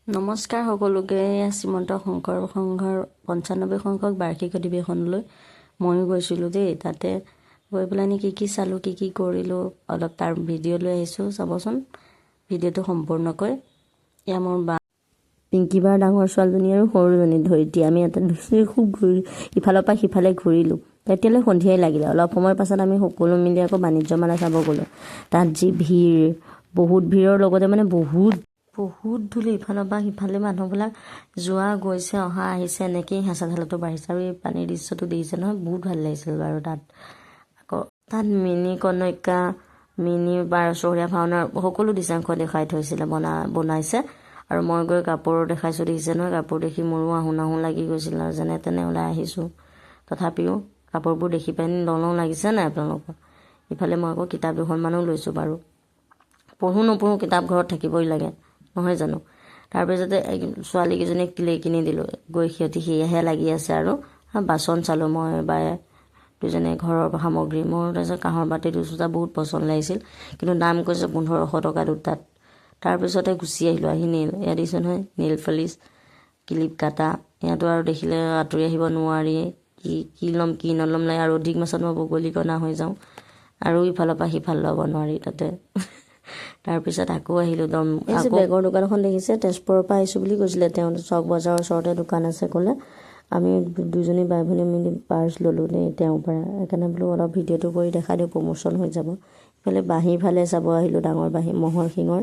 নমস্কাৰ সকলোকে। এয়া শ্ৰীমন্ত শংকৰ সংঘৰ 95 সংখ্যক বাৰ্ষিক অধিৱেশনলৈ ময়ো গৈছিলোঁ দেই। তাতে গৈ পেলাইনি কি কি চালোঁ, কি কি কৰিলোঁ, অলপ তাৰ ভিডিঅ' লৈ আহিছোঁ। চাবচোন ভিডিঅ'টো সম্পূৰ্ণকৈ। এয়া মোৰ বা পিংকী বাৰ ডাঙৰ ছোৱালীজনী আৰু সৰুজনী ধৰিত্ৰী। আমি ইয়াতে দুজনী খুব ঘূৰি ইফালৰ পৰা সিফালে ঘূৰিলোঁ। তেতিয়ালৈ সন্ধিয়াই লাগিলে। অলপ সময়ৰ পাছত আমি সকলো মিলি আকৌ বাণিজ্য মেলা চাব গ'লোঁ। তাত যি ভিৰ, বহুত ভিৰৰ লগতে মানে বহুত বহুত ধূলি। ইফালৰ পৰা সিফালে মানুহবিলাক যোৱা গৈছে, অহা আহিছে, এনেকেই হেঁচা ঠেলাটো বাঢ়িছে। আৰু এই পানীৰ দৃশ্যটো দেখিছে নহয়, বহুত ভাল লাগিছিল বাৰু। তাত আকৌ তাত মিনি কনকা, মিনি বাৰচহৰীয়া ভাওনাৰ সকলো দৃশ্যাংশ দেখুৱাই থৈছিলে, বনাইছে। আৰু মই গৈ কাপোৰ দেখাইছোঁ, দেখিছে নহয়, কাপোৰ দেখি মোৰো আহোঁ নাহোঁ লাগি গৈছিল আৰু যেনে তেনে ওলাই আহিছোঁ। তথাপিও কাপোৰবোৰ দেখি পিনি লওঁ লওঁ লাগিছে নাই আপোনালোকৰ? ইফালে মই আকৌ কিতাপ দুখনমানো লৈছোঁ বাৰু। পঢ়োঁ নপঢ়োঁ, কিতাপ ঘৰত থাকিবই লাগে, নহয় জানো? তাৰপিছতে ছোৱালীকেইজনীক ক্লে কিনি দিলোঁ গৈ, সিহঁতি সেয়াহে লাগি আছে। আৰু বাচন চালোঁ মই বায়ে দুজনে, ঘৰৰ সামগ্ৰী। মোৰ তাৰপিছত কাঁহৰ বাতি দুটা বহুত পচন্দ লাগিছিল, কিন্তু দাম কৈছে 1500 টকা দুটাত। তাৰপিছতে গুচি আহিলোঁ। আহি নেইল এয়া দিছোঁ নহয়, নেইল পলিচ, ক্লিপ কাটা, ইয়াতো আৰু দেখিলে আঁতৰি আহিব নোৱাৰি। কি কি ল'ম, কি নল'ম লাগে। আৰু অধিক মাছত মই বগলী কণা হৈ যাওঁ আৰু ইফালৰ পৰা সিফাল ল'ব নোৱাৰি তাতে। তাৰপিছত আকৌ আহিলোঁ দম। আকৌ বেগৰ দোকান এখন দেখিছে, তেজপুৰৰ পৰা আহিছোঁ বুলি কৈছিলে তেওঁ। চক বজাৰৰ ওচৰতে দোকান আছে ক'লে। আমি দুজনী বাই ভনী মিলি পাৰ্চ ল'লোঁ দেই তেওঁৰ পৰা। সেইকাৰণে বোলো অলপ ভিডিঅ'টো কৰি দেখাই দিওঁ, প্ৰমোশ্যন হৈ যাব। ইফালে বাঁহী ফালে চাব আহিলোঁ, ডাঙৰ বাঁহী, ম'হৰ শিঙৰ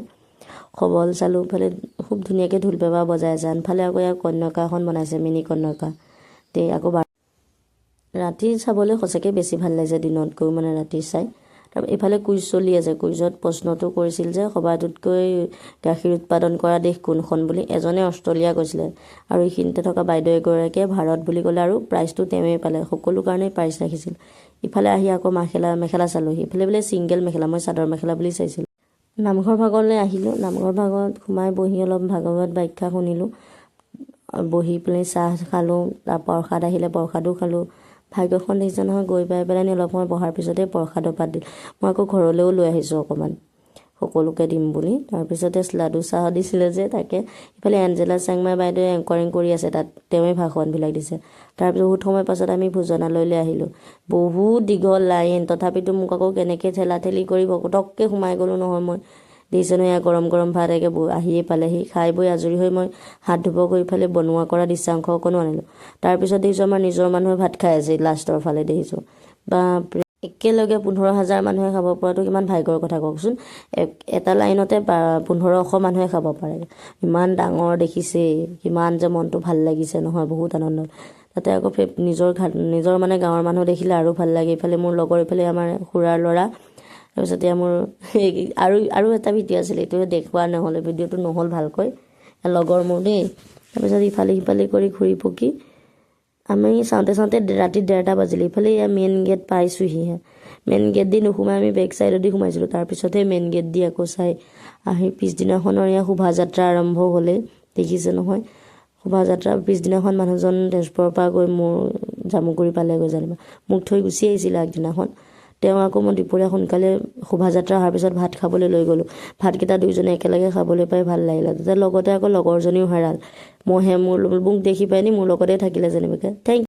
সবল চালোঁ। ইফালে খুব ধুনীয়াকৈ ঢোল পেঁপা বজাই আছে। আনফালে আকৌ ইয়াৰ কন্যকা এখন বনাইছে, মিনি কন্যকা দেই। আকৌ ৰাতি চাবলৈ সঁচাকৈ বেছি ভাল লাগিছে দিনতকৈও, মানে ৰাতি চাই। তাৰপৰা ইফালে কুইজ চলি আছে। কুইজত প্ৰশ্নটো কৰিছিল যে সবাতোতকৈ গাখীৰ উৎপাদন কৰা দেশ কোনখন বুলি। এজনে অষ্ট্ৰেলিয়া কৈছিলে আৰু এইখিনিতে থকা বাইদেউ এগৰাকীয়ে ভাৰত বুলি ক'লে আৰু প্ৰাইজটো তেওঁৱেই পালে। সকলো কাৰণেই প্ৰাইজ ৰাখিছিল। ইফালে আহি আকৌ মেখেলা মেখেলা চালোঁহি। ইফালে বোলে ছিংগল মেখেলা, মই চাদৰ মেখেলা বুলি চাইছিলোঁ। নামঘৰ ভাগলৈ আহিলোঁ। নামঘৰ ভাগত সোমাই বহি অলপ ভাগৱত ব্যাখ্যা শুনিলোঁ। বহি পেলাই চাহ খালোঁ। তাৰ প্ৰসাদ আহিলে, প্ৰসাদো খালোঁ। ভাগ্যখন দেখিছে নহয়, গৈ পাই পেলাই অলপ সময় বহাৰ পিছতে প্ৰসাদৰ পাত দিলে। মই আকৌ ঘৰলৈও লৈ আহিছোঁ অকণমান, সকলোকে দিম বুলি। তাৰপিছতে লাডু চাহ দিছিলে যে তাকে। ইফালে এঞ্জেলা চাংমাই বাইদেৱে এংকৰিং কৰি আছে তাত, তেওঁৱে ভাষণবিলাক দিছে। তাৰপিছত বহুত সময় পাছত আমি ভোজনালয়লৈ আহিলোঁ। বহুত দীঘল লাইন, তথাপিতো মোক আকৌ কেনেকৈ ঠেলা ঠেলি কৰি পটককৈ সোমাই গ'লোঁ নহয় মই। দেখিছে নহয়, এয়া গৰম গৰম ভাত একে আহিয়ে পালেহি। খাই বৈ আজৰি হৈ মই হাত ধুব গৈ ইফালে বনোৱা কৰা দৃশ্যাংশ অকণো আনিলোঁ। তাৰপিছত দেখিছোঁ আমাৰ নিজৰ মানুহে ভাত খাই আছে লাষ্টৰ ফালে দেখিছোঁ। বাপৰে, একেলগে 15 হাজাৰ মানুহে খাব পৰাটো কিমান ভাগ্যৰ কথা কওকচোন? এটা লাইনতে 1500 মানুহে খাব পাৰে। ইমান ডাঙৰ দেখিছেই, কিমান যে মনটো ভাল লাগিছে নহয়, বহুত আনন্দ। তাতে আকৌ নিজৰ নিজৰ মানে গাঁৱৰ মানুহ দেখিলে আৰু ভাল লাগে। ইফালে মোৰ লগৰ, ইফালে আমাৰ খুৰাৰ ল'ৰা। তাৰপিছত এতিয়া মোৰ আৰু আৰু এটা ভিডিঅ' আছিলে, এইটো দেখুওৱা নহ'লে, ভিডিঅ'টো নহ'ল ভালকৈ। লগৰ মোৰ দেই। তাৰপিছত ইফালে সিফালে কৰি ঘূৰি পকি আমি চাওঁতে চাওঁতে ৰাতি 1:30 বাজিলে। ইফালে এয়া মেইন গেট পাইছোঁহিহে। মেইন গেট দি নোসোমাই আমি বেক চাইডেদি সোমাইছিলোঁ। তাৰপিছতহে মেইন গেট দি আকৌ চাই আহি পিছদিনাখনৰ এয়া শোভাযাত্ৰা আৰম্ভ হ'লেই, দেখিছে নহয়। শোভাযাত্ৰা পিছদিনাখন মানুহজন তেজপুৰৰ পৰা গৈ মোৰ জামুগুৰি পালেগৈ যেনিবা। মোক থৈ গুচি আহিছিলে আগদিনাখন তেওঁ। আকৌ মই দুপৰীয়া সোনকালে শোভাযাত্ৰা অহাৰ পিছত ভাত খাবলৈ লৈ গ'লোঁ। ভাতকেইটা দুয়োজনে একেলগে খাবলৈ পাই ভাল লাগিলে। তেতিয়া লগতে আকৌ লগৰজনীও হেৰাল। মইহে মোৰ মোক দেখি পাই নি মোৰ লগতে থাকিলে যেনিবাকৈ। Thank